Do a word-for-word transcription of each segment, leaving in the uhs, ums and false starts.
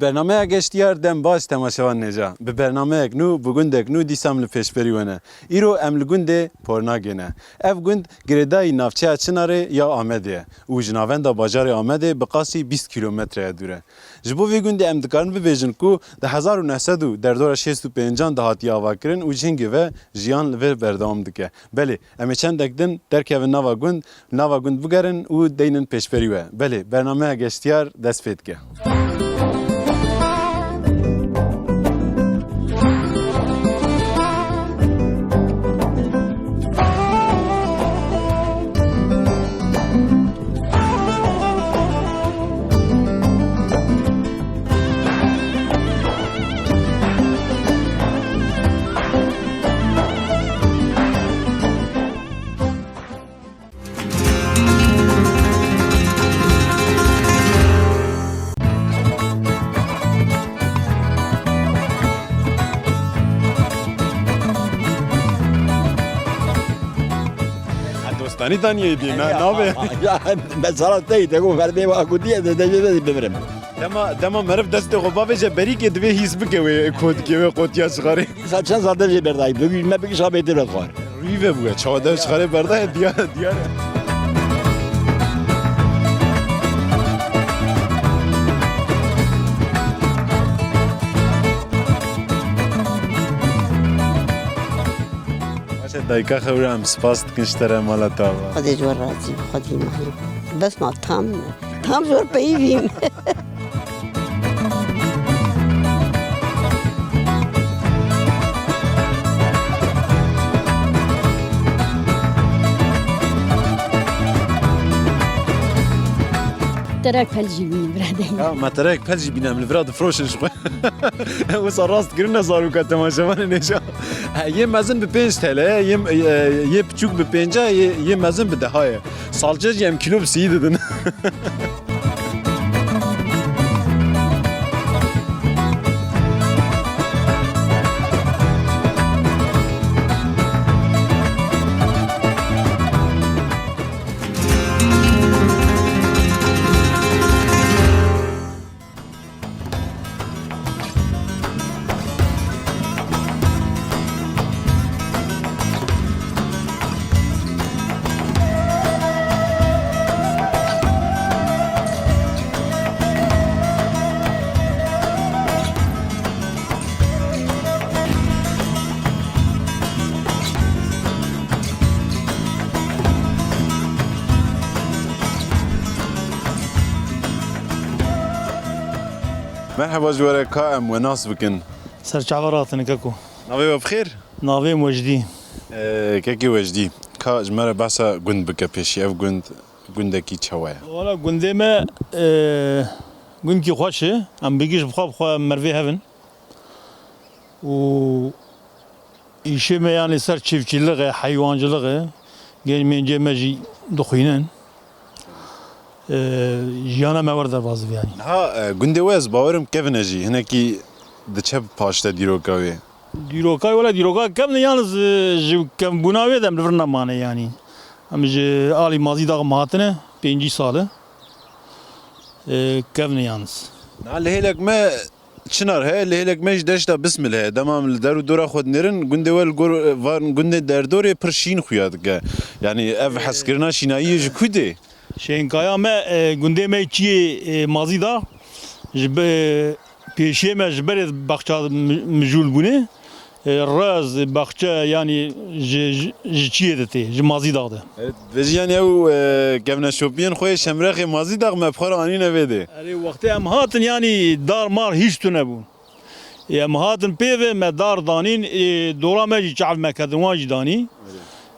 Bernameya Geştiyar dem baş temaşevan nêca. Bi bernameyek nû, bi gundek nû dîsa em li pêşberî we ne. Îro em li gundê Pornagê ne. Ev gund girêdayî navçeya Çinarê ya Amedê ye û ji navenda bajarê Amedê bi qasî bîst kîlometre ye dûr e. Ji bo vê gundê em dikarin bibêjin ku di hezar û neh sed û derdora şêst û pêncan de hatiye avakirin û ji hingê ve jiyan li vir berdewam dike. Belê, em ê çendek din derkevin nava gund, nava gund bigerin û deynin pêşberî we. Belê, bernameya Geştiyar dest pê dike. Dostanî daniyê dî, na, navê. Ya, mesela te, te ku merdê wa ku diye de, de, de, de, bimirim. Dema, dema meriv destê xwe bavêje berîkê, divê hîs bike wê kotikê, wê qotiya çixarê. Sa çend sal dev jê berdayî, bigî, me bigî şabê tê xwar. Rûyî ve bûye, çawa dev çixarê berdaye, diyar, diyar e. Baş e dayika xewra, em spas dikin ji te re, mala te ava. Xwedê ji we razî be, Xwedê mehir. Bes ma tam, tam ji we peyivîm. Terek pel jî bîne bira deyne. Ya, me terek pel jî bîne, em li vira difroşin ji xwe. Wisa rast kirine zaroka temaşevanê nêca. He, yê mezin bi pênc T L ye, yê, e, yê piçûk bi pênca, yê, yê mezin bi deha ye. Salçe jî em kîlo bi sî didin. Merheba ji we re, ka em we nas bikin. Ser çava rahatine keko. Navê we bi xêr? Navê min Wecdî. Ee, kekê Wecdî, ka ji me re behsa gund bike pêşî. Ev gund, gundekî çawa ye? Wala gundê me, ee, gundkî xweş e. Em bi giş bi xwe bi xwe mervê hev in. Û îşê me yanî ser çiftçîlik e, heywancîlik e. Gel mêncê me jî dixwînin. E, jiyana me wer derbas dibe yanî. Niha, e, gundê we ez bawerim kevin e jî. Hinekî diçe paşte dîroka wê. Dîroka wê, wela dîroka kevin e, yalnız, e, ji kevbûna wê de em li vir nemane yanî. Em ji alî Mazî Dax me hatine, pêncî sal e. E, kevin e yalnız. Niha li hêlek me Çinar heye, li hêlek me jî deşta Bismil heye. Dema em li der û dora xwe dinêrin, gundê we li gor van gundê derdorê pir şîn xuya dike. Yanî ev hezkirina şînayiyê ji ku tê? Şênkaya me, e, gundê me çiyê, e, Mazî Dax, ji be-, pêşiyê me ji berê baxça mi-, mijûl bûne. E, rez, baxçe, yanî ji, ji, ji çiyê de tê, ji Mazî Dax de. Evet, vêjî yanî ew, e, kevneşopiyên xwe yê Şemrexê Mazî Dax me bi xwe re anîne vê dê. Erê, wextê em hatin, yanî dar mar hîç tune bû. Ê, em hatin pê ve, me dar danîn, ê, dora me jî çav me ketin, wan jî danî. Erê.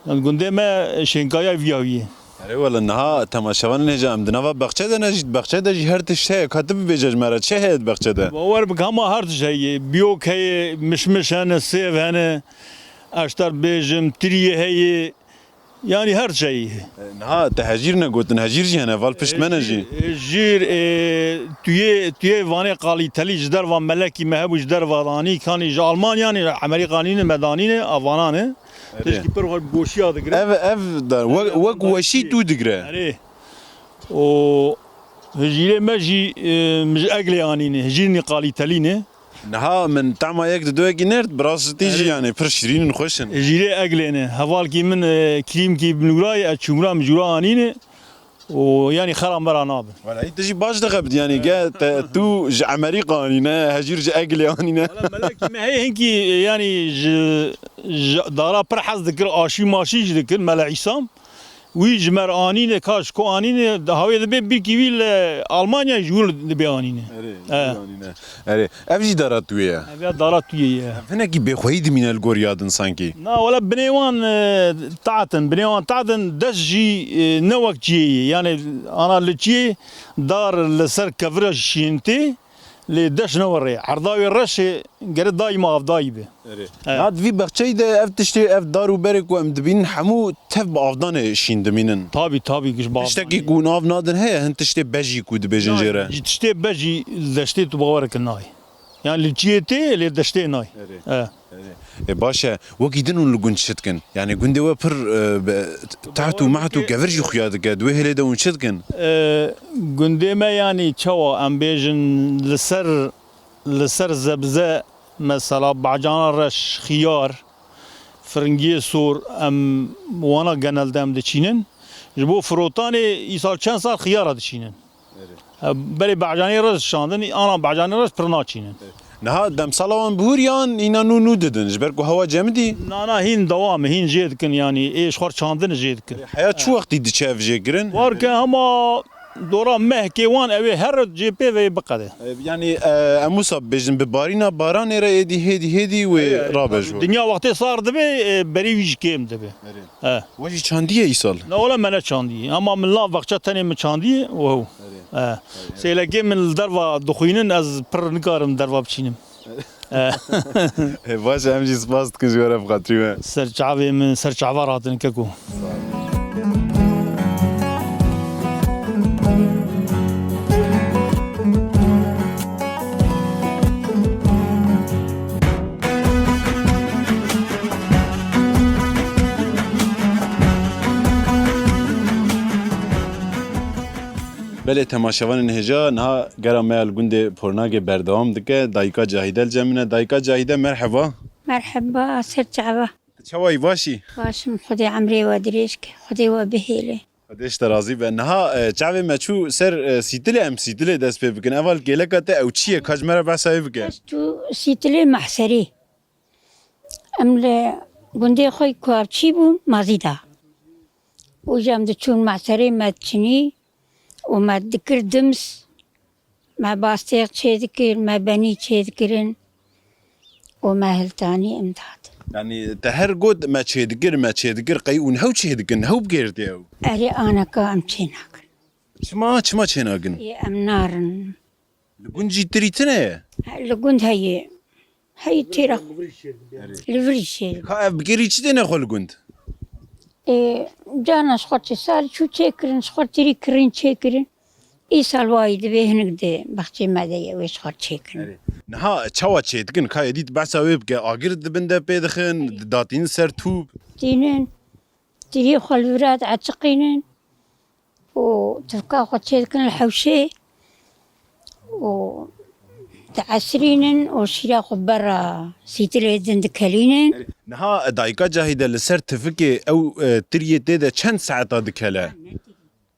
Yanî gundê me şênkaya viya wî ye. Erê wele, niha temaşevanên hêja, em di nava baxçe de ne jî, baxçe de jî her tişt heye, ka tu bibêje ji me re, çi heye di baxçe de? Bawer bike, hema her tişt heye. Biyok heye, mişmiş hene, sêv hene, ez ji te re bêjim, tiriyê heye. Yanî her şey. E, niha te hejîr negotin, hejîr jî hene, val pişt me ne jî. E, jîr, e, tu yê, tu yê vanê qalîtelî ji derva melekî me hebû, ji derva danî, kanî ji Almanya ne, Amerîka nîne, me danîne, a vanan e. Erê. Tişkî pir xwe boşiya digire. Ev, ev de, wek, wek weşî tu digire. Erê. O Hijîrê me jî, e, min ji Eglê anîne. Hijîrînî qalîtelî ne. Niha min tema yek di doyekî nerd, bi rastî jî, erê, yanî pir şirîn in, xweş in. Hijîrê Eglê ne. Hevalkî min, e, Kirîmkî bi Nûrayê, ez çûmra min jûra anîne. û yanî xera me ra nabin. Wela, tu jî baş dixebitî, yanî ge te, tu ji Emerîka anîne, hejîr ji Eglê anîne. Wela, melekî me heye hinkî, yanî ji, ji dara pir hez dikir, aşî maşî jî dikir, Mele Îsam. Wî ji me re anîne, ka ji ku anîne, hawê dibe bîrkî wî li Almanyayê ji wir dibe anîne. Erê, ji wir anîne. Erê, ev jî dara tu ye? Ev ya dara tu ye. Ev hinekî bêxweyî dimîne li gor ya din sankî. Na, wela binê wan, e, taht in, binê wan taht in, deş jî, e, ne wek çiyê ye. Yanî ana li çiyê dar li ser kevira jî şîn tê, lê deş ne were. Erda wê reş e, gere daîma avdayî be. Erê. Evet. Ya di vî bexçeyî de ev tiştê, ev dar û berê ku em dibînin hemû tev bi avdanê şîn dimînin. Tabii, tabii, giş bi avdanê. Tiştekî ku hûn av nadin heye, hin tiştê bejî ku dibêjin jê re? Ji tiştê bejî deştê tu bawer kin nayê. Yani li çiyê tê, lê deştê nayê. Erê. E. Erê. E, baş e, wekî din hûn li gund çi dikin? Yani gundê we pir, e, be-, taht û maht û kevir jî xuya dike. Di wê hêlê de hûn çi dikin? E, gundê me yani çawa em bêjin li ser, li ser zebze, mesela bacana reş, xiyar, firingiyê sor, em wana genelde em diçînin. Ji bo firotanê îsal çend sal xiyara diçînin. Erê. E, berê bacanê reş şandin, ana bacanê reş pir naçînin. Niha demsala wan bihûr yan îna nû nû didin, ji ber ku hewa cemidî? Na, na, hîn dewam e, hîn jê dikin, yanî ê ji xwe çandin jê dikin. Heya çi wextî diçe ev jê kirin? War ke hema dora mehkê wan ew ê her cê pê ve biqede. E, yanî, e, em wisa bibêjin, bi barîna baranê re êdî hêdî hêdî wê rabe ji. Dinya wextê sar dibe, e, berî wî jî kêm dibe. Erê. E. We jî çandiye îsal? Na, wela me ne çandiye. Ama min la vexça tenê min çandiye, wew. Erê. E. Sêlekê min li derva dixwînin, ez pir nikarim derva biçînim. E. E, baş e, em jî spas dikin ji we re bi xatirî me. Ser çavê min, ser çava ratin keko. Belê temaşevanên hêja, niha gera me ya li gundê Pornagê berdewam dike. Dayika Cahîde li cem min e. Dayika Cahîde, merheba. Merheba, ser çava. Çawa yî, baş î? Baş im, Xwedê emrê we dirêj ke, Xwedê we bihêle. Xwedê ji te razî be. Niha, e, çavê me çû ser, e, sîtilê, em sîtilê dest pê bikin. Eva li kêleka te ew çi ye? Ka ji me re behsa wê bike. Çû sîtilê mehserî. Em li gundê xwe ku ev çî bûn, mazî da. Û jî em diçûn mehserê me diçinî û me dikir dims. Me bastêx çêdikir, me benî çêdikirin û me hiltanî imdad. Yanî te her got me çêdikir, me çêdikir, qey hûn hew çêdikin, hew bigêrtê ew? Erê aneka em çênakin. Çima, çima çênakin? Ê em narin. Li gund jî tirî tune ye? He, li gund heye. Hey têra xwe. Li vir jî şêr. Ka ev bigêrî çi têne xwe li gund? Ê, cana ji xwe çi sal çû çêkirin, ji xwe tirî kirîn çêkirin. Îsal wayî divê hinik di bexçê me de ye, wê ji xwe çêkirin. Erê. Niha çawa çêdikin? Ka êdî tu behsa wê bike, agir di bin de pê dixin, datînin ser tûb. Tînin. Tirî xwe li vira dieçiqînin û tifka xwe çêdikin li hewşê û diesirînin û şîra xwe bera sîtilê din dikelînin. Niha dayika Cahîde li ser tifikê ew, e, tiriyê tê de çend saeta dikele?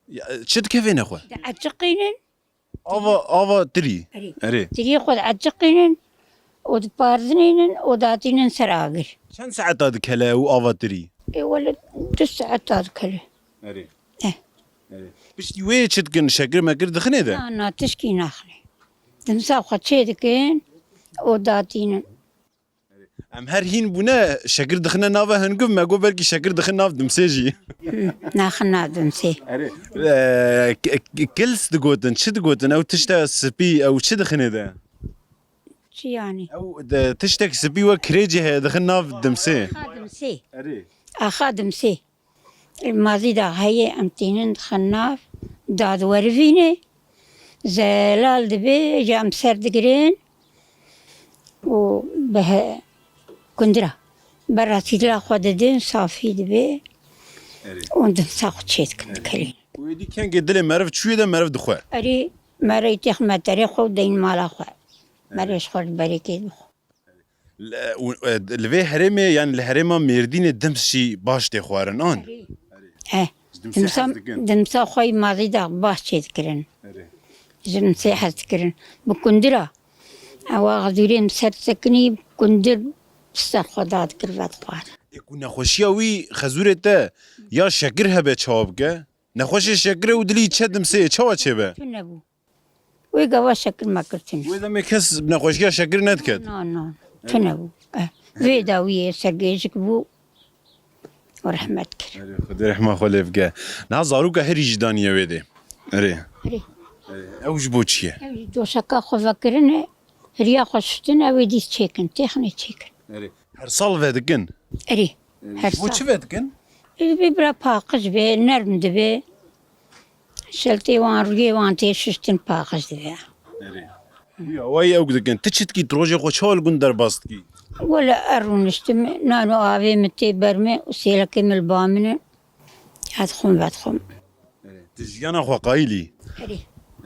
Ya, çi dikevêne xwe? Dieciqînin. Ava, ava tirî. Erê. Erê. Tirî xwe dieciqînin û diparzinînin û datînin ser agir. Çend saeta dikele ew ava tirî? Ê wele du saeta dikele. Erê. Eh. Erê. Piştî wê çi dikin? Şekir mekir dixinê de? Na, na, tişkî naxinê. Dimsa xwe çê dikin û datînin. Em her hîn bûne, şekir dixine nava hingiv, me got belkî şekir dixin nav dimsê jî. Hmm, naxin nav dimsê. Erê, e, k-, k-, kils digotin, çi digotin? Ew tişta spî, ew çi dixinê de? Çi yanî? Ew de, tiştek spî wek kirêcî heye, dixin nav dimsê. Axa dimsê. Erê. Axa dimsê. Mazî da heye em tînin dixin nav, dad werivîne, zelal dibe, ji em ser digirin û bi he-, kundira. Berra sîdila xwe didin, safî dibe. Erê. Û dimsa xwe çê dikin, dikelîn. Wê dî kengê dilê meriv çûyê de meriv dixwe. Erê, merey têx meterê xwe û deyn mala xwe. Merê ji xwe ji berekê dixwe. Li, û, e, li vê herêmê, yani li herêma Mêrdînê dims jî baş tê xwarin, an? Erê. Eh, Ji dimsê dimsa, hez dikin. Dimsa xwe yî mazî de baş çê dikirin. Erê. Ji dimsê hez dikirin. Bi kundira. Ewa xezûrê min ser sekinî, kundir ser xwe dadikir vedixwar. Ê ku nexweşiya wî xezûrê te ya şekir hebe çawa bike? Nexweşê şekirê û dilî çe dimsê çawa çêbe? Tune bû. Wê gava şekir mekir tune. Wê demê kes bi nexweşiya şekir nediket? Na, na. Tune bû. Eh, vê dawiyê sergêjik bû. Û rehmet kir. Erê, Xwedê rehma xwe lê bike. Niha zaroka herî jî daniye wê dê. Erê. Erê. Erê. Ew ji bo çi ye? Ew jî doşeka xwe vekirine, hiriya xwe şuştin, ew ê dîs çêkin, têxinê çêkin. Erê. Her sal vedikin? Erê. Erê. Her sal. Ji bo çi vedikin? Ê, bê bira paqij be, nerm dibe. Şeltê wan, rûyê wan tê şuştin paqij dibe. Erê. Ya, wayî ew dikin. Tu çi dikî, tu rojê xwe çawa li gund derbas dikî? Wele ez rûniştim, nan û avê min tê ber min û sêlekê min li ba min in. Ez dixwim vedixwim. Erê. Tu jiyana xwe qayîl î? Erê.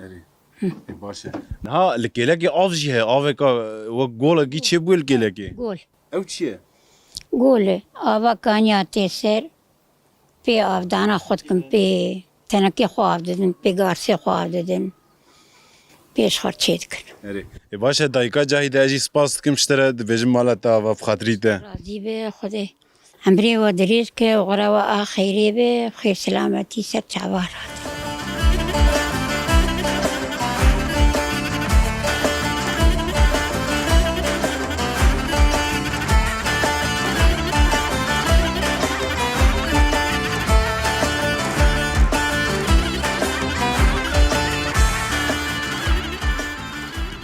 Erê. Ê, baş e. Niha li kêlekê av jî heye. Aveka wek golekî çêbûye li kêlekê. Gol. Ew çi ye? Gol e. Ava kaniya tê ser. Pê avdana xwe dikin, pê tenekê xwe av didin, pê garsê xwe av didin. Pê ji xwe çê dikin. Erê. Ê, baş e, dayika Cahîde, ez jî spas dikim ji te re, dibêjim mala te ava bi xatirî te. Razî be Xwedê. Emrê we dirêj ke û xura we a xeyrê be, xêr selametî ser çavan re.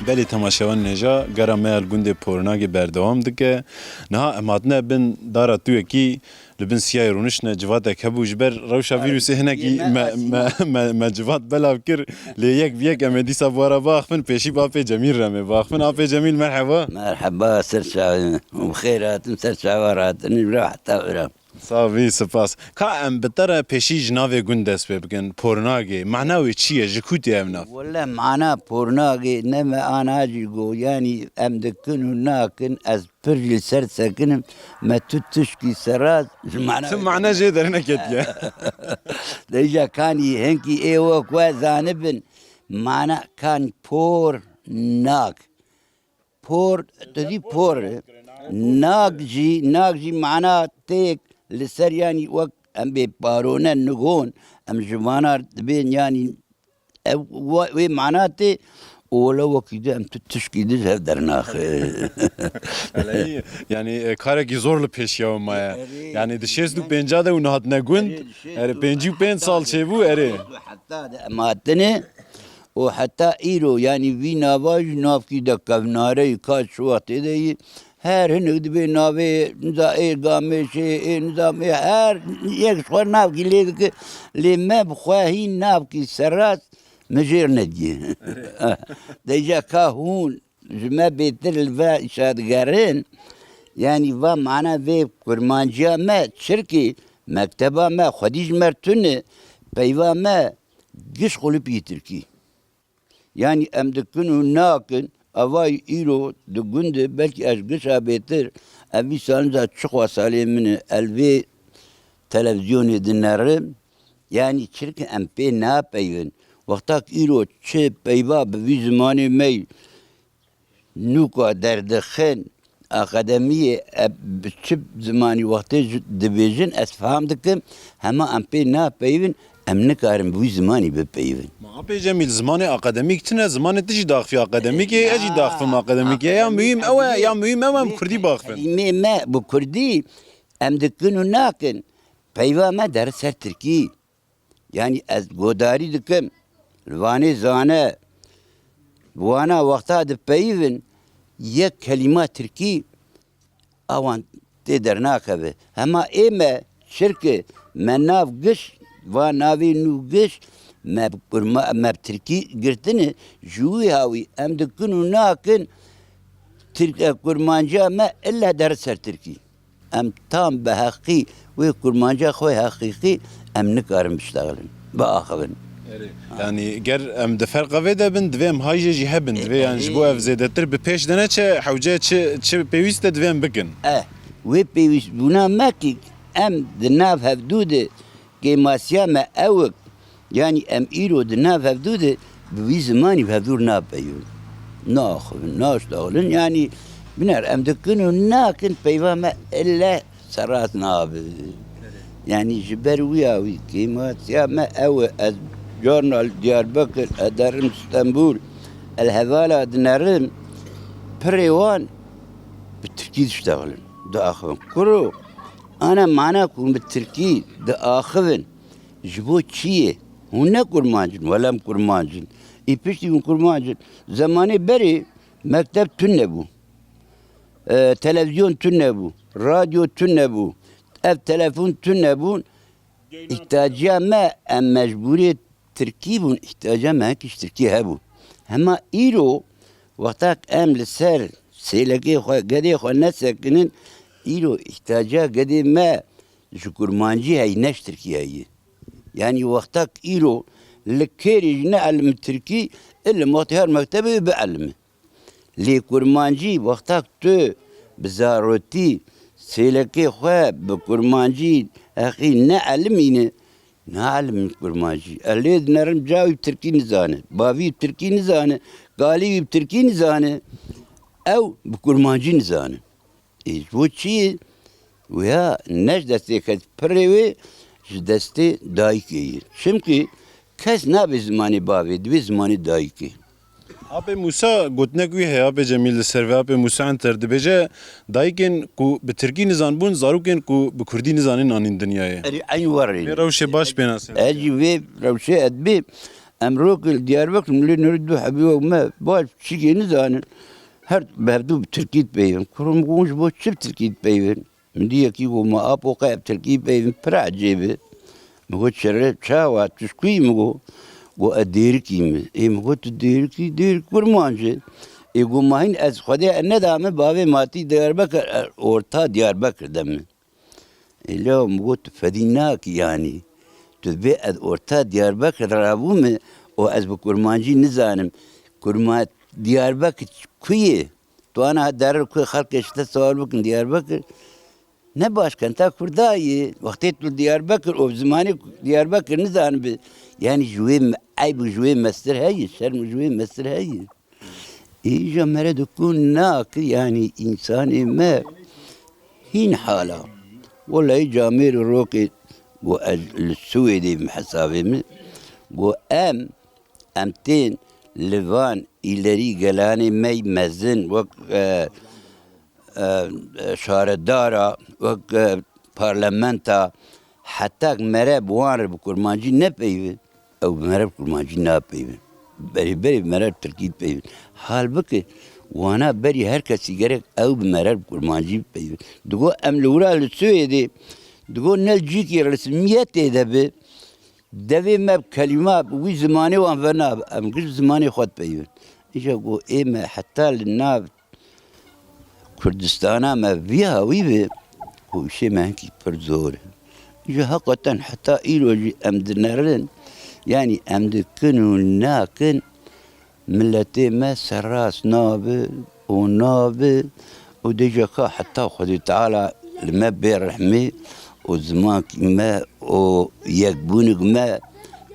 Belê temaşevan nêja, gera me ya li gundê Pornagê berdewam dike. Niha em hatine bin dara tuyekî, li bin siyayê rûniştine, civatek hebû. Ji ber rewşa vîrusê hinekî me, me, me, me civat belav kir. Lê yek bi yek em ê dîsa bi we re biaxivin, pêşî bi Apê Cemîl re em ê biaxivin. Apê Cemîl, merheba. Merheba, ser çavê me. Û bi xêr hatin, ser çava re hatin. Ji re heta wira. Sax bî, spas. Ka em bi te re pêşî ji navê gund dest pê bikin. Pornagê. Mana wê çi ye? Ji ku tê ev nav? Wele mana Pornagê ne me ana jî got. Yanî em dikin û nakin, ez pir jî li ser sekinim. Me tu tişkî seraz ji mana. Ti mana jê derneketiye. Dêja kanî hinkî ê wek we zanibin. Mana kan por nak. Por, tu dî por e. Nag jî, nag jî mana têk li ser, yanî wek em bê parone nigon, em ji vana dibên, yanî ev we-, wê mana tê û wele wekî di em tu tişkî di ji hev dernaxe. Belê, yanî, e, karekî zor li pêşiya we maye. Erê. Yanî di şêst û pênca de hûn hatine gund. Erê, di şêst û Erê, pêncî û pênc sal çêbû, erê. Heta de em hatine. Û heta îro, yanî vî nava jî navkî de kevnare yî, ka çi wextê de yî, her hinek dibê navê, niza ê Gamêşê, ê niza ê her yek ji xwe navkî lê dike, lê me bi xwe hîn navkî seraz mijêr nediye. Dêja ka hûn ji me bêtir li ve îşa digerin, yanî va mana vê kurmanciya me, çirkî mekteba me xwedî ji me re tune, peyva me giş qulipî tirkî. Yanî em dikin û nakin, evayî îro di gund e, belkî ez gişa bêtir, ev vî salin de çi xwe salê min e, el vê televîzyonê dinerim. Yanî çirkin em pê napeyvin. Wextak îro çi peyva bi vî zimanê me yî, nûka derdixin, akademiyê, e, bi çi zimanî wextê ji, dibêjin, ez fam dikim, hema em pê napeyivin, em nikarin bi wî zimanî bipeyivin. Ma Apê Cemîl, zimanê akademîk tune, zimanê tu jî daxivî akademîkê, ez jî daxivim akademîkê. Ya muhîm ew e, ya muhîm ew e, em kurdî baxivin. Kelîmê me bi kurdî em dikin û nakin, peyva me der ser tirkî. Yanî ez godarî dikim, li Wanê zane, bi wana wexta dipeyivin, yek kelîma tirkî a wan tê dernakeve. Hema ê me çirke, me nav giş, va navê nû giş, me bi kurma-, me bi tirkî girtine, ji wî hawî em dikin û nakin, tirk-, kurmanciya me illa der ser tirkî. Em tam bi heqî wê kurmanca xwe heqîqî em nikarin biştexilin. biaxivin. Erê. Yanî ger em di ferqa vê de bin, divê em hay jê jî hebin. Divê, e, yani ji bo ev zêdetir bi pêş de neçe, hewce çi, çi pêwîst e divê em bikin. E, wê pêwîstbûna me kî em di nav hevdû de kêmasiya me ewik, yanî em îro di nav hevdû de bi wî zimanî bi hevdû napeyivin. Naaxivin, naştaxilin, yanî biner em dikin û nakin peyva me ile serat nabe. Yanî ji ber wiya wî kêmasiya me ew e, ez carna li Diyarbekir, ez derim Stenbûl, ez hevala dinerim, pirê wan bi tirkî diştexilin, diaxivin. Kuro, ana mana ku hûn bi tirkî diaxivin, ji bo çi ye? Hûn ne kurmanc in, wela em kurmanc in. Ê piştî hûn kurmanc in. Zemanê berê mekteb tune bû. E, televîzyon tune bû. Radyo tune bû. Ev telefon tune bûn. Îhtiyaciya me, em mecbûrê tirkî bûn, îhtiyaca me hekî ji tirkî hebû. Hema îro, wexta em li ser sêlekê xwe, gedê xwe nesekinin, îro îhtiyaca gedê me ji kurmancî heyî, ne ji tirkî heyî. Yanî wexta îro li kêrê jî neelimi tirkî, ilim wextê her mektebê bielimi. Lê kurmancî wextak tu bi zarotî sêlekê xwe bi kurmancî heqî neelimîne, neelimîn kurmancî. Ez lê dinerim, cawî bi tirkî nizane, bavî bi tirkî nizane, kalî wî bi tirkî nizane, ew bi kurmancî nizane. Ê, ji bo çi? Wêya ne ji destê kes, pirê wê ji destê dayikê ye. Çimkî kes nabe zimanê bavê, divê zimanê dayikê. Apê Mûsa gotinek wî heye, Apê Cemîl li ser vê, Apê Mûsa Enter dibêje, dayikên ku bi tirkî nizanbûn, zarokên ku bi kurdî nizanîn anîn dinyayê. Erê, eyn werê. Vê rewşê baş pê nas. Ez jî vê rewşê ez dibêm. Em rokê li Diyarbekir, milê nûrî du hebî wek me, baş çikê nizanin. Her bi hevdû bi tirkî dipeyvin. Kuro min got, ji bo çi bi tirkî dipeyvin? Min dî yekî got, ma apo qey bi tirkî peyvin, pir ecêb e. Min got, çire, çawa, tu ji ku yî? Min got, got, ez dêrikî me. Ê, min got, tu dêrikî, dêrik kurmanc e. Ê, got, ma hîn ez Xwedê ez nedame, bavê ma tî Diyarbekir, e, orta Diyarbekir de me. Ê, leo min got, tu fedî nakî yanî. Tu dibê ez orta Diyarbekir de rabûme û ez bi kurmancî nizanim. Kurma-, Diyarbekir ku ye? Tu ana derir ku xelkê ji te sewal bikin Diyarbekir. Ne baş kenta Kurda ye. Wextê tu Diyarbekir û zimanê Diyarbekir nizanibi. Yanî ji wê me-, eyb û ji wê mestir heye, şerm û ji wê mestir heye. Îja mere dikun nakir, yanî însanê me hîn hala. Welehî camêr û rokê ku ez li Swêdê me hesabê min, ku em, em tên li van îlerî gelanê me yî mezin wek, e, e, şaredara, wek, e, parlamenta, heta mere bi wan re bi kurmancî nepeyve, ew bi mere bi kurmancî napeyvin. Berê berê bi mere bi tirkî dipeyvin. Halbike wana berî her kesî gerek ew bi mere bi kurmancî bipeyvin. Digo em li wira li Swêdê, digo ne li cîkî resmiyetê de bi, devê me bi kelîma bi wî zimanê wan venabe. Em giş bi zimanê xwe dipeyvin. Îja ku ê me heta li nav Kurdistana me vî hawî be, û îşê me hinkî pir zor e. Ji heqeten heta îro jî em dinerin, yanî em dikin û nakin, miletê me serrast nabe û nabe û dê jî ka heta Xwedê Teala li me bê rehmê û zimankî me û yekbûnik me,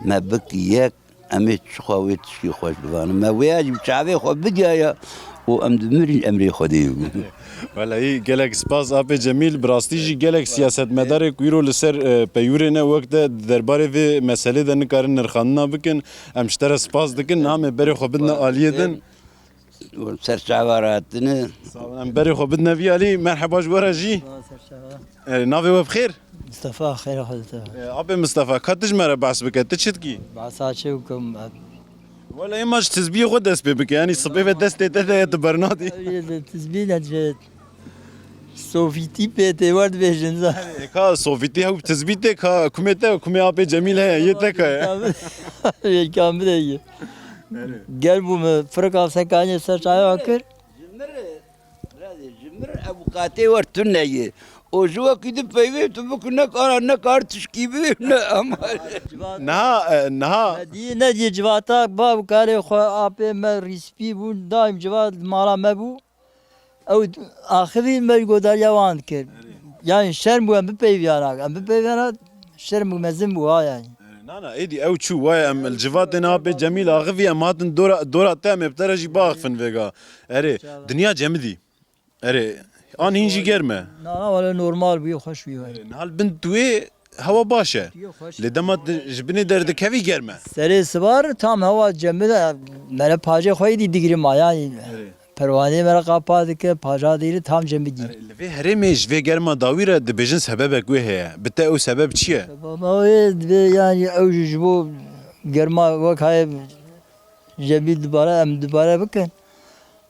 me bik yek. Em ê çixwe wê tiştî xweş bizanin. Me wêya jî bi çavê xwe bidiyaya û em dimirin emrê Xwedê bû. Welehî gelek spas Apê Cemîl, bi rastî jî gelek siyasetmedarê ku îro li ser, e, peyûrê ne wek te di derbarê vê meselê de nikarin nirxandina bikin. Em ji te re spas dikin. Namê berê xwe bidine aliyê din. Ser çava re hatine. Sağ olun. Em berê xwe bidine vî alî. Merheba ji we re jî. Sağ ol, ser çava. E, navê we bi xêr? Mistefa, xêra xwe dite. E, Apê Mistefa, ka tu ji me re behs bike, tu çi dikî? Behsa çi bikim? Wele ê ma ji tizbiyê xwe dest pê bike, yanî sibê ve destê te de ye, tu bernadî. Ev yê de tizbî ne, ji Sovîtî pê tê, wer dibêjin, za. E, ka Sovîtî hew tizbî tê, ka kumê te, kumê Apê Cemîl heye, yê te ka ye. Yê kamil heye. Gel bû min, firika sekanê ser çaya kir. Ji mir, birê, ji mir ew qatê wer tune ye. O ji wekî di peyvê tu bikî, ne kara, ne kar tişkî bî, ne ama. Niha, e, niha. Diyê, ne diyê civata bav karê xwe, apê me rîspî bû, daîm civat mala me bû. Ew axivî me ji godariya wan dikir. Yani şerm bû em bipeyviyana, em bipeyviyana şerm bû, mezin bû ha yani. Nana, êdî ew çû, waye em li civatê niha pê Cemîl axivî, em hatin dora, dora te, em ê bi te re jî biaxivin vêga. Erê, dinya cemidî. Erê, an hîn jî germ e. Na, na, wele normal bûye, xweş bûye. Erê, niha li bin tu yê hewa baş e. Lê dema tu ji binê derdikevî germ e. Serê sibar tam hewa cemid e, mere pacê xwe êdî digirî ma, yani. Erê. Perwaneyê me re qapa dike, paja dîrî tam cemidî. Erê, li vê herêmê ji vê germa dawî re dibêjin sebebek wê heye. Bi te ew sebeb çi ye? Sebeba wê divê, yani, ew ji, ji bo germa wek hayê cemî dibare, em dibare bikin.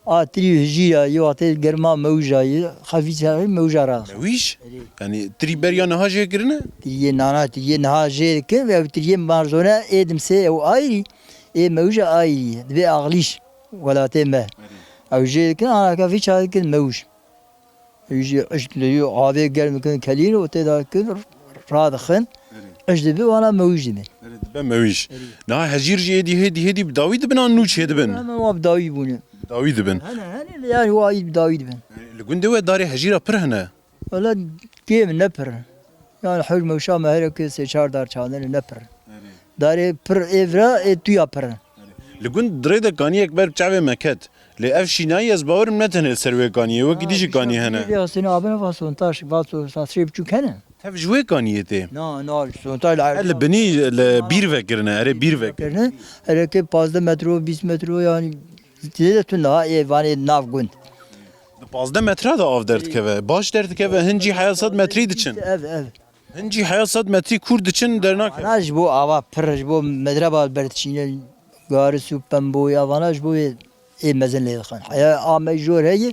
A tirî hijî ya, yê wextê germa mewja yê, xefî çaxî mewja ra. Mewîj? Erê. Yani tirî beriya niha jê kirine? Tiriyê nana, tiriyê niha jê dikin, ew tiriyê marzone ê dimsê ew ayrî, ê mewja ayrî ye. Divê axlîş welatê me. Erê. Ew jê dikin, ana xefî çaxî dikin mewj. Ew jî ij li avê germ dikin, kelîn û tê de dikin, radixin. Erê. Ij dibi, wana mewj dibi. Erê, dibe mewîj. Erê. Niha hejîr jî êdî hêdî hêdî bi dawî dibin an nû çêdibin? Hemen wa bi dawî bûne. Dawî dibin. Hene, hene, yani wa yî bi dawî dibin. Li gundê we darê hejîra pir hene? Wele kêm ne pir. Yani hewc mewşa me hereke sê çar dar çandine ne pir. Erê. Darê pir ê vira ê tuya pir. Li gund dirê de kaniyek ber çavê me ket. Lê ev şînayî ez bawerim ne tenê li ser wê kaniyê, wekî dî jî kanî hene. Lê aslında abine va sontaj, va so-, sa sê buçuk hene. Tev ji wê kaniyê tê? Na, na, sontaj li Her li binî li bîr vekirine, erê bîr vekirine. Kirine, hereke pazdeh metro, bîst metro yani tê de tunda ha, ê vanê nav gund. Di pazdeh metra de av derdikeve. Baş derdikeve, hin jî heya sed metrî diçin. Ev, ev. Hin jî heya sed metrî kûr diçin dernakeve. Vana ji bo ava pir, ji bo medreba berdişîne, garis û pembo ya vana ji bo ê, ê mezin lê dixin. Heya a me jor heye,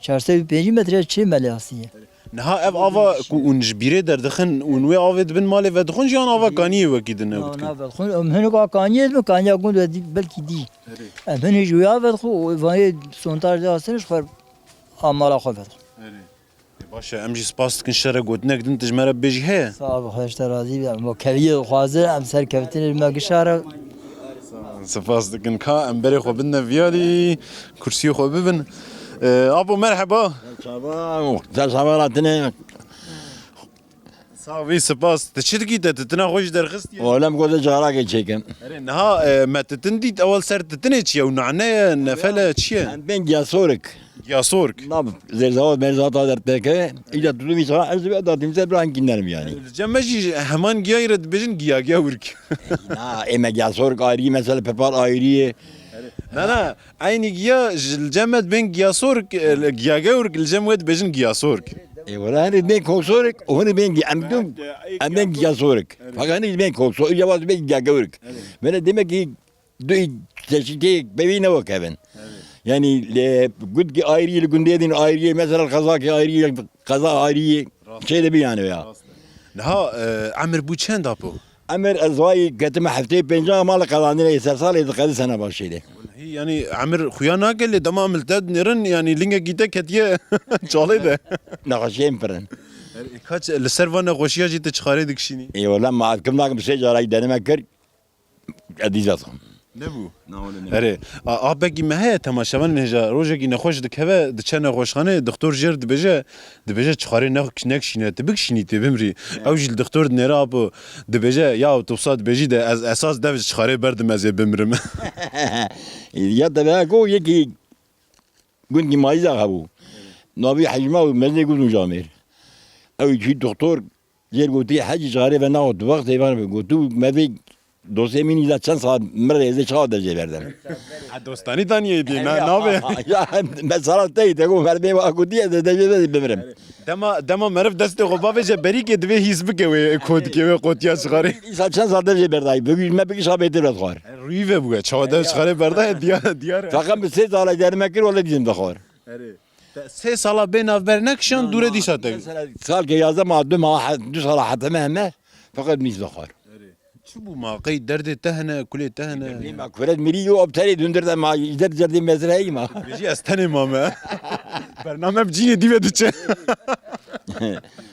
çar sed û pêncî metre çê me lê hasiye. Niha ev ava ku hûn ji bîrê derdixin, hûn wê avê dibin malê vedixwin jî yan ava kaniyê wekî din ew dikin? Na, na, vedixwin. Em hinek a kaniyê dibin, kaniya gund ve dî-, belkî dî. Erê. Em hinek ji wê ava vedixwin, û vanê sontaj de hasin ji xwe a mala xwe vedixwin. Erê. Ê, baş e, em jî spas dikin, ji te re gotinek din tu ji me re bibêjî heye? Sağ ol, Xwedê ji te razî be. Em bo keviyê dixwazin, em serkeftinê ji me gişa re. Spas dikin ka em berê xwe bidine viyarî, kursiyê xwe bibin. Ee, apo merheba. Çava, te çava ratine. Sağ ol, spas. Tu çi dikî te? Tu tina xwe jî derxistiye? Oğlum gote carakê çêkim. Erê, niha, e, me titin dît, ewel ser titinê çi ye? Ew nane ye, nefel e, çi ye? Em bên giyasorik. Giyasork. Nav zerzavat merzata derteke. Îca tutum îsa ez ve datim se bran kinderim yani. Li cem me jî heman giyayî re dibêjin giyagewrk. Na, ê me giyasork ayrı, mesela pepar ayrı. Na, na, eynî giya ji li cem me dibên giyasork, e, giyagewrk, li cem we dibêjin giyasork. E, wala hani dibên koksorik, o hani bên gi-, em dum, em bên giyasorik. Fakat hani dibên kokso-, ya waz bên giyagewrk. Böyle demek ki du çeşitê peyvê ne wek hev in. Evet. Yani li gundkî ayrî, li gundê din ayrî, mesela qezakî ayrî, qeza ayrî, şey de bir yani ya. Niha, e, emir bû çend apo? Emir ez vay ketime heftê pênca mal qezandine ser salê di qedi sene başê de. Hî, yani emir xuya nake lê dema em li te dinêrin, yani lingekî te ketiye çalê de. Nexweşiyên pirin. E, kaç, li ser van nexweşiya jî tu çixarê dikişînî? Ê wala ma ez kim nakim sê cara deneme kir. Edîza tam. Nebû? Na, wele ne. Erê, a, apekî me heye temaşevanên hêja, rojekî nexweş dikeve, diçe nexweşxanê, doktor jêr dibêje, dibêje çixarê ne-, nekişîne, tu bikişînî tê bimrî. He. Ew jî li doktor dinêre apo, dibêje, ya tu wisa dibêjî de ez esas dev ji çixarê berdim ez ê bimrim. Ya te be ku yekî gundkî mayîza hebû. Navî Hecma û mezê gund û camêr. Ew jî doktor Jêr gotî, "Hecî, carê ve naxwe tu wextê van ve." Gotu, "Me vê dosyê min îza çend saet min rê ez ê çawa dercê berdim?" Ha, dostanî daniyê dî, na, navê. Ya, mesela tey, te go merdê wa gotî, ez ê dercê ve bimirim. Dema, dema meriv destê xwe bavêje berîkê divê hîs bike wê kotikê wê qotiya çixarê. Îsa çend saet dercê berdayî, bigî, me bigî şabê tê re xwar. Rûyî ve bûye, çawa dercê çixarê berdaye, diyar, diyar e. Fakat bi sê sala derime kir, wele dîzim de xwar. Erê. Te sê sala bê navber nekişan, dûre dîsa te. Mesela salkê yazdeh ma, du ma, du sala heteme heme, feqet nîz dixwar. Erê. Çi bû ma, qey derdê te hene, kulê te hene? Derdê ma kuret mirî yo, ob terê dundir de ma, îder derdê mezreyî ma. Bêjî ez tenê mame. Bername bi cînê dî ve diçe.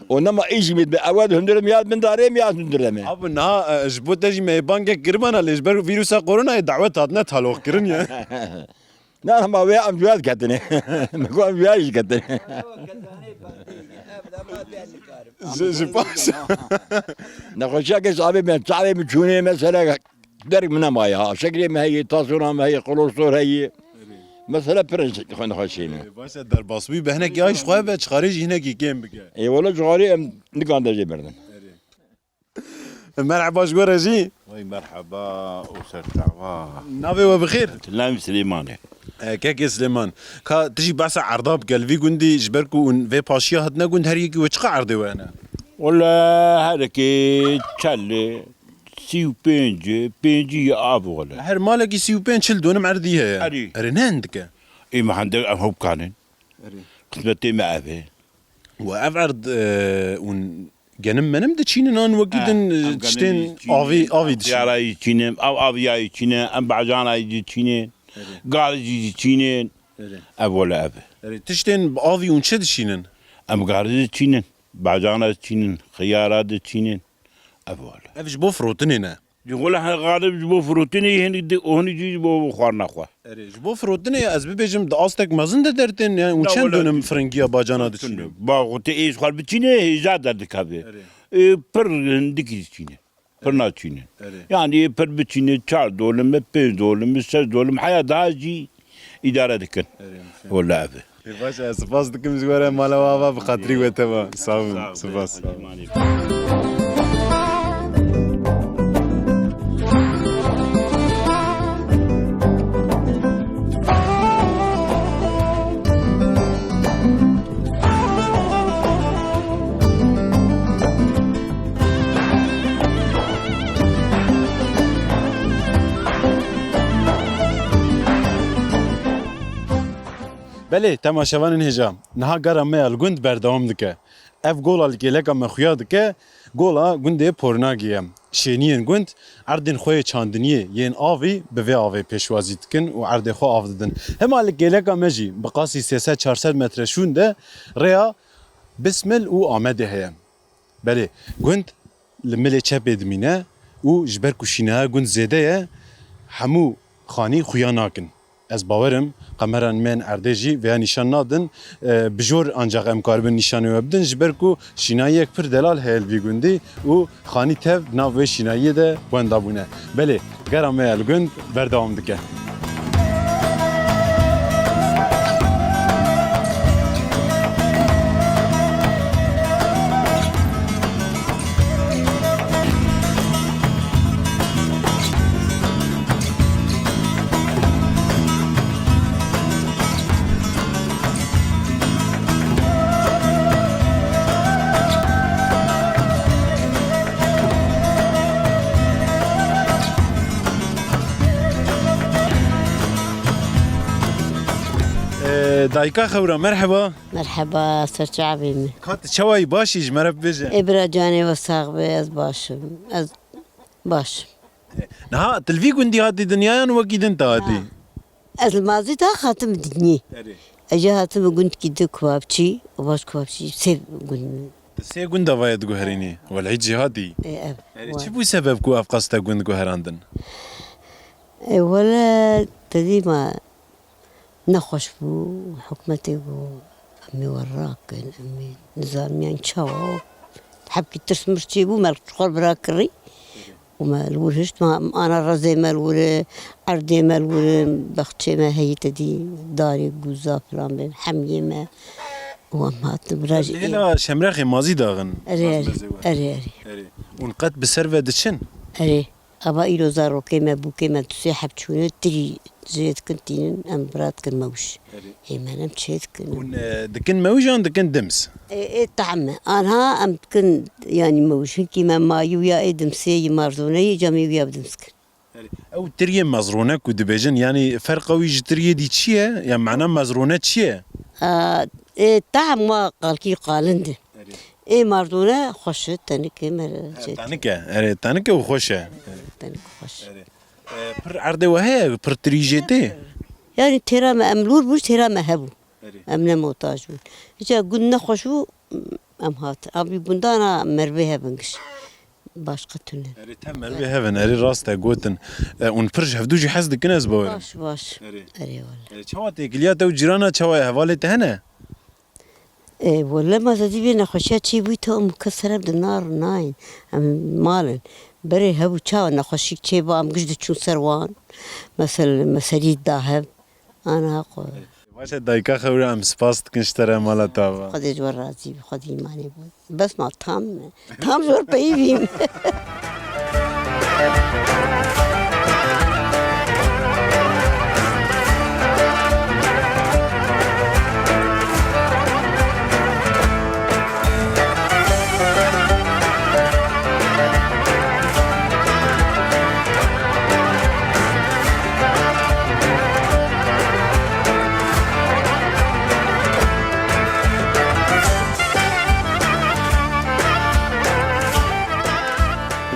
O nema îş mi be? Ew hundir em ya bin darê mi ya hundir em? Abi niha, e, ji bo te jî me bangek kiribana lê ji ber vîrusa koronayê dawet hatine taloq kirin ya. Na, nema wê em cuya diketine. Me ku em cuya jî ketine. Ji, ji paş. Nexweşiyeke çavê me, çavê min çûnê mesela derg min nemaye ha. Şekrê me heye, tansiyona me heye, kolesterol heye. Mesela pir xwe nexweşî ne. Baş e, derbas bûyî bi hinekî ay ji xwe be, çixarê jî hinekî kêm bike. Ê wele çixarê em nikan de jê merdin. Merheba ji we re jî. Wey merheba û serçava. Navê we bi xêr? Tilem Silêmanê. E, kekê Silêman. Ka tu jî behsa erda bike li vî gundî ji ber ku hûn vê paşiya hatine gund her yekî we çiqa erdê we hene? Wele herekê çel e, sî û pênc e, pêncî ye av wele. Her malekî sî û pênc çil donim erdî heye. Erî. Erê ne hindik e? Ê me hende em hew bikanin. Erê. Qismetê me ev e. Wa ev erd, e, hûn genim menim diçînin an wekî Ha, din, e, em tiştên genimî çînin, avî, avî em dişînin? Xiyarayî çînin, ev aviyayî çînin, em bacanayî jî çînin, Erê. Garijî jî çînin. Erê. Ev wele ev e. Erê, tiştên bi avî hûn çi dişînin? Em garijî çînin, bacana çînin, xiyara diçînin. Ev wele. Ev ji bo firotinê ne? Ji xwe li her xalib ji bo firotinê, hinek di, û hinek jî ji bo xwarina xwe. Erê, ji bo firotinê ez bibêjim di astek mezin de dertên, yani, û Na, çend wele donim firingiya bacana diçînin? Ba xwe te êş xwar biçîne, hêja derdikeve. Erê. Ê, pir hindikî diçîne. Pir Erê. Naçîne. Erê. Yani, ê pir biçîne, çar dolime, pênc dolime, şeş dolime, heya daha jî îdare dikin. Erê, mümkün. Wele ev e. Ê, baş e, spas dikim ji we re, mala we ava bi xatirî we teva. Sağ olun, spas. Sağ olun. Belê, temaşevanên hêja, niha gera me ya li gund berdewam dike. Ev gola li kêleka me xuya dike, gola gundê Pornagê ye. Şêniyên gund erdên xwe yê çandiniyê yên avî bi vê avê pêşwazî dikin û erdê xwe av didin. Hema li kêleka me jî bi qasî sê sed çar sed metre şûn de rêya Bismil û Amedê heye. Belê, gund li milê çepê dimîne û ji ber ku şînaya gund zêde ye, hemû xanî xuya nakin. Ez bawerim, qemeran me yên erdê jî vêya nîşan nadin. E, bi jor ancax em karibin nîşanê we bidin, ji ber ku şînayiyek pir delal heye li vî gundî û xanî tev di nav wê şînayiyê de wenda bûne. Belê, gera me ya li gund berdewam dike. Ee, dayika xewra, merheba. Merheba, serçavê min. Ka tu çawa yî, baş î, ji me re bibêje? Ê bira, canê we sax be, ez baş im. Ez baş im. Niha tu li vî gundî hatî dinya yan wekî din te hatî? Ha. Ez li mazî de hatim dinyê. Erê. Ez jî hatim gundkî di Kubabçî, û baş Kubabçî, sê gund. Tu sê gunda vaye diguherînî? Wele hiç jî hatî. Ê, ev. Erê, çi bû sebeb ku ev qas te gund guherandin? Ê, wele, te dî ma nexweş bû, hikûmetê got, "Em ê we rakin, em ê nizanim yan çawa." Hebkî tirs mir çêbû, me ji xwe bira kirî û me li wir hişt, me ana rezê me li wir e, erdê me li wir e, bexçê me heyî te dî, darê gûza filan bê, hemiyê me û em hatin bira jî. Hêla Şemrexê mazî daxin. Erê, erê, erê, erê. Erê. Hûn qet bi ser ve diçin? Erê. Ava îro zarokê me, bûkê me, tu sê heb çûne, tirî jê dikin tînin, em bira dikin mewj. Erê. Hê me nem çê dikin. Hûn, e, dikin mewj an dikin dims? Ê, ê tahm e. Anha em dikin, yanî mewj. Hinkî me mayî wîya ê dimsê yî marzone yî, camê wîya bi dims kin. Erê. Ew tiriyê mezrone ku dibêjin, yanî ferqa wî ji tiriyê dî çi ye? Ya mena mezrone çi ye? A, ê, tahm wa qalkî qalin di. Erê. Ê mardûne xweş e, tenike me re He, çêt. Tenike, erê, tenike û xweş e. Tenike xweş. Erê. E, pir erdê we heye, pir tirî jê tê? Yani têra me em lûr bû, têra me hebû. Erê. Em ne motaj bûn. Hiç e gund ne xweş bû, Em hatin. A bî bundana mervê hebin giş. Başqa tune. Erê te mervê hevin, erê rast te gotin. E, hûn pir ji hevdû jî hez dikin ez bawerim. Baş, baş. Erê. Erê wele. E, çawa têkiliya te û cîrana çawa ye? Hevalê te hene? E, wele ma zedî vê nexweşiya çêbûyî te em kes sereb di nar nayên. Em mal in. Berê hebû çawa nexweşîk çêba em giş diçûn ser wan. Mesel, meselî da hev. Ana xwe. Baş e dayika xewra em spas dikin ji te re mala te ava. Xwedê ji we razî be, Xwedê îmanê bo. Bes ma tam me. Tam ji we re peyivîm.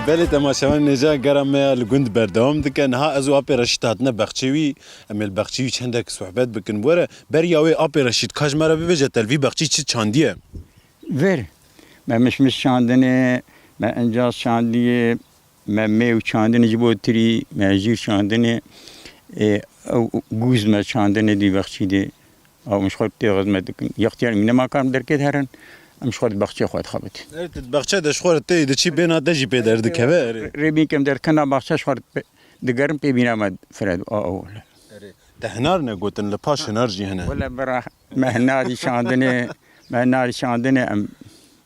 Belê temaşevanên hêja, gera me ya li gund berdewam dike. Niha ez û apê Reşîd hatine bexçê wî. Em ê li bexçê wî çendek sohbet bikin. Were, beriya wê apê Reşîd ka ji me re bibêje te li vî bexçî çi çandiye? Vir. Me mişmiş çandinê, me encaz çandiye, me mêw çandinê ji bo tirî, me jîr çandinê, ê, ew gûz me çandinê di bexçî de. Ew em ji xwe tê xizmet dikin. Yextiyar em nema karin derkê de herin, em ji xwe di bexçê xwe dixebitin. Erê, tu di bexçe de ji xwe re tê diçî bêna te jî pê derdikeve, erê. Rê bîn kem derkena baxçe ji xwe re pe-, digerin pê bîna me fire. A, ew. Erê. Te hinar ne gotin, li paş hinar jî hene. Wele bira, me hinarî çandinê, me hinarî çandinê em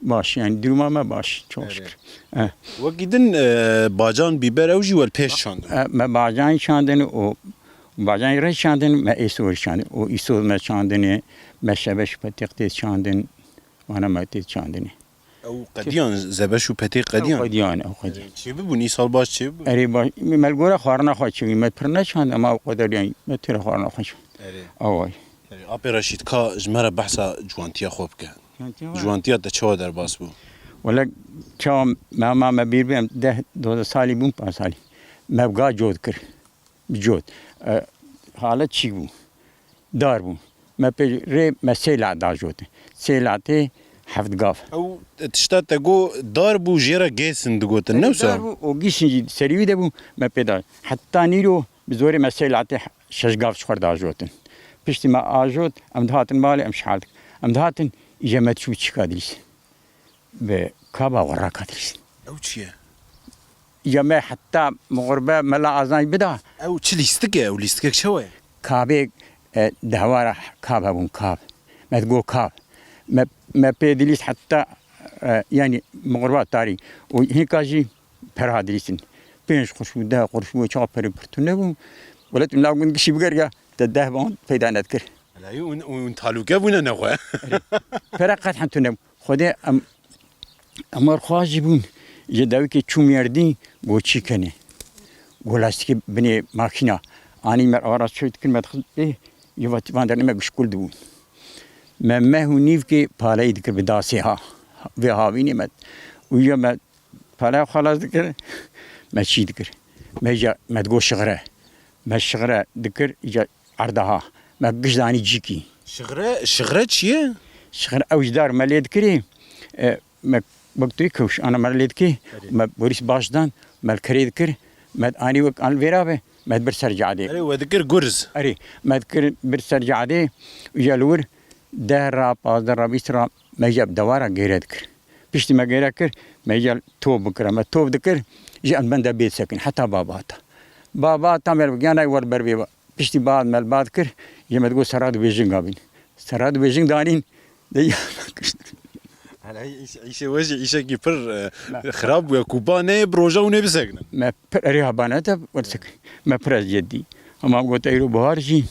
baş, yani duruma me baş, çok şükür. Eh. Wekî din, e, bacan, bîber ew jî wel pêş çandin. Eh, me bacan çandin û bacan re çandin, me êsor çandin. Û îsor me çandinê, me şebeş û petêq tê çandin, vana me tê çandinê. Ew qediyan, zebeş û petê qediyan? Ew qediyan, ew qediyan. Çêbibûn, îsal baş çêbûn? Erê, baş, me li gora xwarina xwe çêbûn, me pir neçand, ema ew qedar, yani, me têra xwarina xwe çand. Erê. Away. Erê, apê Reşîd, ka ji me re behsa ciwantiya xwe bike. Ciwantiya xwe? Ciwantiya te çawa derbas bû? Wele, çawa me, ma me bîr bê, em deh, dozdeh salî bûn, panc salî. Me bi ga cot kir. Bi cot. E, halet çî bû. Dar bû. Me pê rê me sê lat dajotin. Sê latê heft gav. Ew tişta te got dar bû, jê re gêsin digotin, ne wisa? Dar bû, û gîsin jî serî wî de bû, me pê da. Heta nîro bi zorê me sê latê şeş gav ji xwe re dajotin. Piştî me ajot, em dihatin malê, em şihal dikin. Em dihatin, îje me diçû çîka dilîs. Bi kaba weraka dilîstin. Ew çi ye? Ya me heta mixurbe mela azanî bida. Ew çi lîstik e? Ew lîstikek çawa ye? Kabê, e, dehwara kab hebûn, kab. Me digot kab. Me, me pê dilîst heta, e, yani mixurba tarî. Û hînka jî pera dilîstin. Pênc quruş bû, deh quruş bû, çawa perê pir tune bû. Welat min nav gund gişî bigeriya, te deh ban peyda nedikir. Helê, hûn, hûn talûke bûne nexwe. Pere qet hem tune bû. Xwedê em, em war xwaş jî bûn. Ji dawikê çûm yerdî, got çî kenê. Got lastîkê binê makîna. Anî me ara çew dikir, me dixist, ê, ji va-, van dernê me gişkul dibûn. Me meh û nîvkê paleyî dikir bi dasê ha. Vê havînê me. Û ya me paleya xwe xelas dikir, me çî dikir. Me ja, me digot şixre. Me şixre dikir, îca erda ha. Me giş danî cîkî. Şixre, şixre çi ye? Şixre ew ji dar me lê dikirî. E, me wek tu kewş, ana me lê dikî. Erê. Me borîs baş dan, me li kerê dikir. Me anî wek an vêra be, me bir ser cadê. Erê, we dikir gurz. Erê, me dikir bir ser cadê. Îja li wir deh ra, pazdeh ra, bîst ra, me ja bi dewara gêre dikir. Piştî me gêre kir, me îja top bikira. Me top dikir, ji em bende bê sekin. Heta baba hata. Baba hata me giyana wer ber bê. Piştî bad me li bad kir, ji me digot serra dibêjin gavîn. Serra dibêjin danîn, de ya me kişt. Hele îş-, îşê we jî îşekî pir, e, xirab bûye. Kupa neyê bi roja hûn ê bisekinin. Me pir erê habane te wer sekin. Me pir ez ceddî. Hema got eyro buhar jî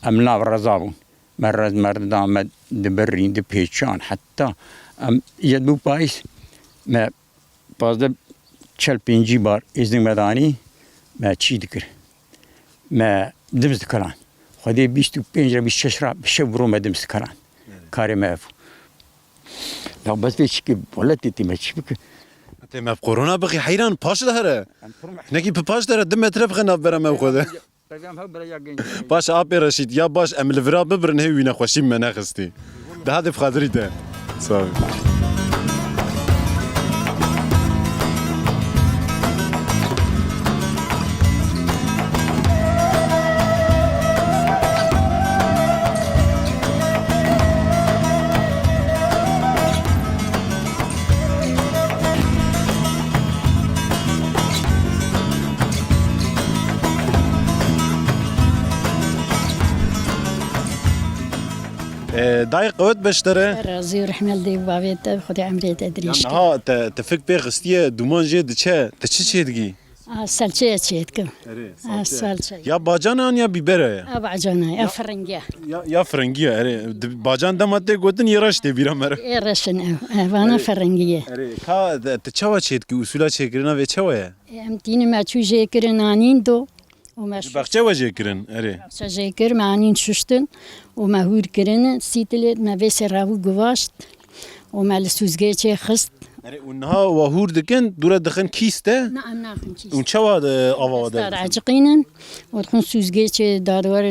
em nav reza bûn. Me rez merda me dibirîn, dipêçan, heta em yed bû payîz, me pazdeh çel pêncî bar êzing me danî, me çî dikir. Me dimz dikiran. Xwedê bîst û pênc re bîst şeş re bi şev bi ro me dimz dikiran. Evet. Karê me ev. Ya bes vê çikê welatê tê me çi bike? Tê me bi korona bixî heyran paş de here. Em pir me- Hinekî bi paş de here, du metre bixe navbera me û xwe de. Peyvên hev bira ya genç. Baş apê Reşîd, ya baş em li vira bibirin hê wî nexweşî me nexistî. Daha dê bi xatirî te. Sağ ol. Dayê qewet beştere. Razî û rehmet dê û bavê te, Xwedê emrê te Ya dirêj ke. Niha te, te fik pê xistiye, dûman jê diçe, te çi çêdikî? A, selçeye çêdikim. Erê, A, selçe. Selçe. Ya bacana an ya bîbera ye? A, bacana, ya Ya- firingiye. Ya, ya firingiye, erê. Di-, bacan dema tê gotin yê reş tê bîra me re. Ê reşin ev. E, vana Erê. Firingiye. Erê, ka de, te çawa çêdikî, usula çêkirina vê çawa ye? Em tînin me çû jê kirin anîn do. Û me Ji şûşt. Baxçe we jê kirin, erê. Baxçe jê kir, me anîn şuştin û me hûr kirin, sîtilê me vê sê rabû guvaşt û me li sûzgê çê xist. Erê, û niha we hûr dikin, dûre dixin kîs de? Na, em naxin kîs. Û çawa de, ava we Star derdikin? Eciqînin û dixin sûzgê çê dadwar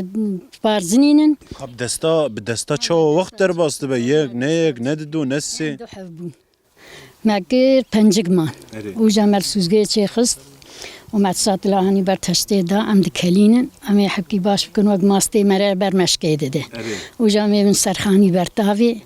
par zinînin. Ka bi desta, bi desta çawa wext derbas dibe? Yek, ne yek, ne dido, ne sê? Du hev bûn. Me kir pencik man. Erê. Û ja me li sûzgê çê xist û me satilê anî ber teştê da, em dikelînin. Em ê hepkî baş bikin, wek mastê me re ber meşkê dide. Erê. Û ja em ê bin serxanî ber tavê,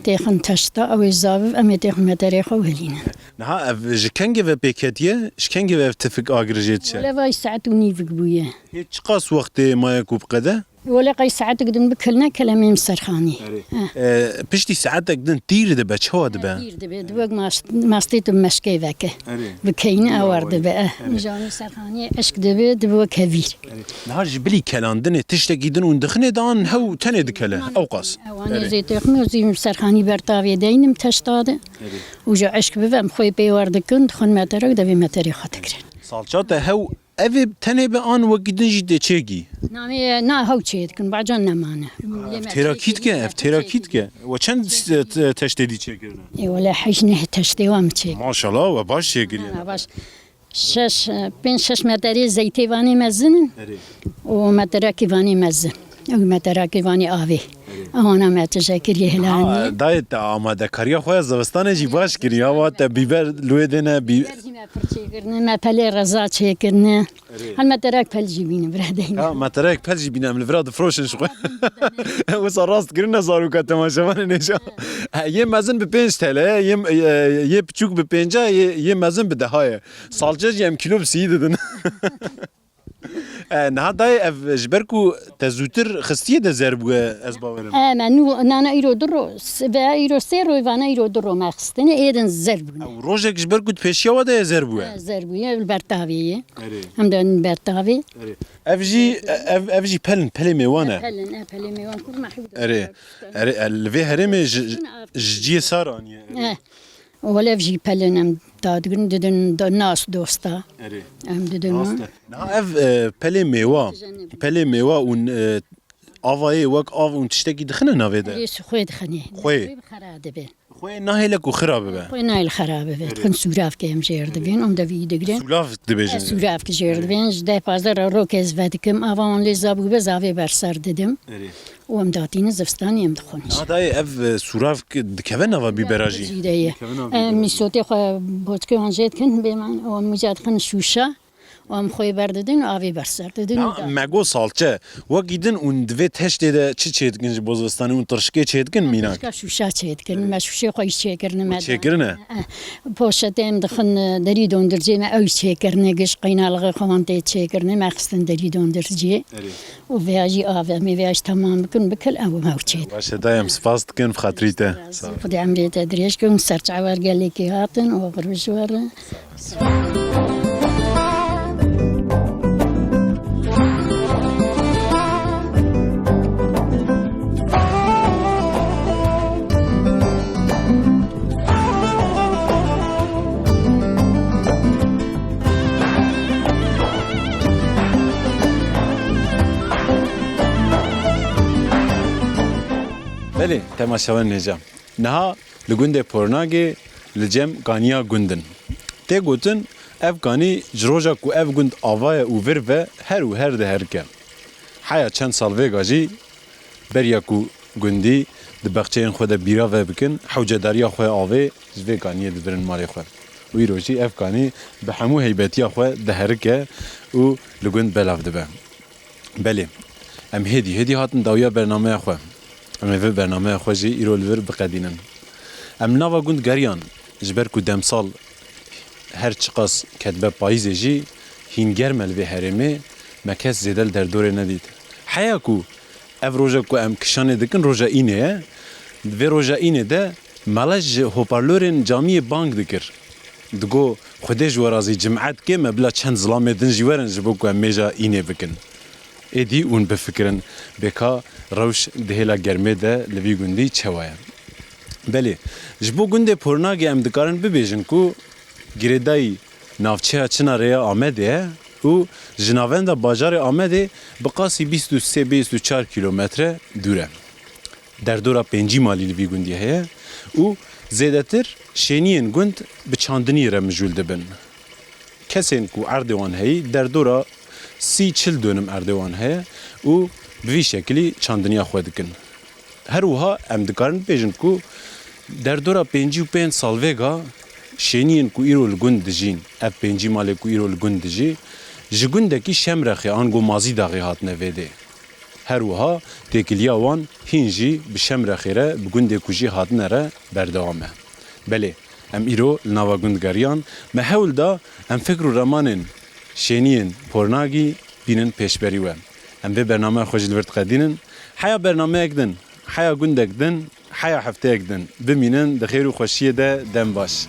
têxin teşta, ew ê zaviv, em ê têxin meterê xwe û helînin. Niha ev ji kengê ve pêketiye? Ji kengê ve ev tifik agir jê diçe? Wele vay saet û nîvik bûye. Hê çiqas wextê maye ku biqede? Wele qey saetek din bikil nekil em ê min serxanî. Erê. Heh. E, piştî saetek din tîr dibe, çawa dibe? Tîr dibe, di wek mas-, mastê tu meşkê veke. Erê. Bikeyne Dûna ewar wayî. Dibe, eh. Erê. Mijanê serxaniyê eşk dibe, dibe wek hevîr. Erê. Niha ji bilî kelandinê tiştekî din ûn dixinê dan hew tenê dikele. Ew qas. Ewanê Erê. Zê têxim û zî min serxanî ber tavê deynim teşta de. Erê. Û ji eşk bibe em xwê pê war dikin, dixin meterek devê meterê xwe dikirin. Salça te hew Ev ê tenê be an wekî din jî tê çêkî? Namê na hew çê dikin, bacan nemane. Ev têrakî dike, ev têrakî dike. We çend s-, te-, teştê dî çêkirine? Ê, wele hej neh teştê wa min çêkir. Maşallah, we baş çêkiriye. Ha, baş. Şeş, pênc şeş meterê zeytê vanê mezin in. Erê. Û meterekî vanê mezin. Ew meterekî vanê avê. Ewana me tije kiriye Ha, hilanî. Dayê te amadekariya xwe ya zivistanê jî baş kiriye. Wa te bîber li wê dêne, bî- Bîber jî me pir çêkirine, me pelê reza çêkirine. Erê. Hal me terek pel jî bîne, bira deyne. Ha, me terek pel jî bîne, em li vira difroşin ji xwe. Wisa rast kirine zaroka temaşevanê nêja. Ha, yê mezin bi pênc T L, yê, e, yê piçûk bi pênca, yê, yê mezin bi deha ye. Salçe jî em kîlo bi sî didin. E, niha dayê ev ji ber ku te zûtir xistiye de zer bûye, ez bawerim. E, me nû, nana îro du ro, s-, veya îro sê ro, vana îro du ro me xistine, êdin zer bûne. Ew rojek ji ber ku di pêşiya we de ye zer bûye? E, zer bûye, li ber tavê ye. Erê. Em de ber tavê. Erê. Ev jî, ev, ev jî pelin, pelê mêwan e. Pelin, e, pelê mêwan, kur me hewda. Erê. Erê, e, li vê herêmê ji, ji ciyê sar aniye. Erê. E. Û welev jî pelin em dadigirin didin do-, nas dosta. Erê. Em didin Rast wan. E. Niha ev, e, pelê mêwa, Tijene bi- pelê mêwa û, e, avayê wek av û tiştekî dixine navê de? Erê, su xwê dixinê. Xwê. Xwê bi xera dibe. Xwê nahêle ku xira bibe. Xwê nahêle xera bibe. Erê. Dixin sûravkê em jêr dibin, em de vî digirin. Sûlav dibêjin. E, sûravkê jêr Erê. Dibin. Ji deh pazdeh re rokez vedikim. Ava wan lê zabû be zavê berser didim. Erê. Û em datînin zivistanê em dixwin. Na dayê ev, e, sûrav ki dikeve nava bîbera jî? Jî de ye. Dikeve nava E, bîbera jî. Mîsotê xwe boçkê wan jê dikin, bê man, û em wîca dixin şûşa, û em xwê berdidin û avê berser didin û Na, da. Me got salçe, wekî din ûn di vê teştê de çi çêdikin ji bo zivistanê ûn tirşikê çêdikin mînak? Tirşika şûşa çêdikin, me şûşê xwe jî çêkirine me da. Çêkirine? E, e. Poşetê em dixin, e, derî dondircê me ew çêkirine, giş qeynalixê xwe wan tê çêkirine, me xistin derî dondircê. Erê. Û vêya jî av, em ê vêya jî temam bikin, bikil, ew em ew çê. Baş e, dayê, em spas dikin, bi xatirî te. Sağ ol. Xwedê emrê te dirêj ke, hûn serçawer gelekî hatin, oxir bi ji we re. Belê, temaşevan nêca. Niha li gundê Pornagê li cem kaniya gund in. Tê gotin, ev kanî ji roja ku ev gund ava ye û vir ve her û her diherike. Heya çend sal vêga jî beriya ku gundî di bexçeyên xwe de bîra vebikin, hewcedariya xwe ya avê ji vê kaniyê dibirin malê xwe. Û îro jî ev kanî bi hemû heybetiya xwe diherike û li gund belav dibe. Belê, em hêdî hêdî hatin dawiya bernameya xwe. Em ê vê bernameya xwe jî îro li vir biqedînin. Em nava gund geriyan, ji ber ku demsal her çiqas ketbe payîzê jî hîn germ e li vê herêmê, me kes zêde li derdorê nedît. Heya ku ev roja ku em kişanê dikin roja înê ye, Di vê roja înê de mele ji hoparlorên camiyê bang dikir. Digo, Xwedê ji we razî, cimet kêm e, bila çend zilamê din jî werin ji bo ku em mêja înê bikin. Êdî hûn bifikirin, bêka rewş di hêla germê de li vî gundî çawa ye? Belê, ji bo gundê Pornagê em dikarin bibêjin ku girêdayî navçeya Çinarê ya Amedê ye û ji navenda bajarê Amedê bi qasî bîst û sê bîst û çar kîlometre dûr e. Derdora pêncî malî li vî gundî heye û zêdetir şêniyên gund bi çandiniyê re mijûl dibin. Kesên ku erdê wan heyî derdora sî çil dönüm erdê wan heye û bi vî şekilî çandiniya xwe dikin. Her wiha em dikarin bibêjin ku derdora pêncî û pênc salvêga şêniyên ku îro li gund dijîn, ev pêncî malê ku îro li gund dijî, ji gundekî Şemrexê ango Mazîdaxê hatine vê dê. Her wiha têkiliya wan hîn jî bi Şemrexê re, bi gundê ku jî hatine re berdewam e. Belê, em îro li nava gund geriyan, me hewl da em fikr û remanên şêniyên Pornagî bînin pêşberî we. Em vê bernameya xwe jî li vir diqedînin. Heya bernameyek din, heya gundek din, heya hefteyek din. Bimînin di xêr û xweşiyê de, dem baş.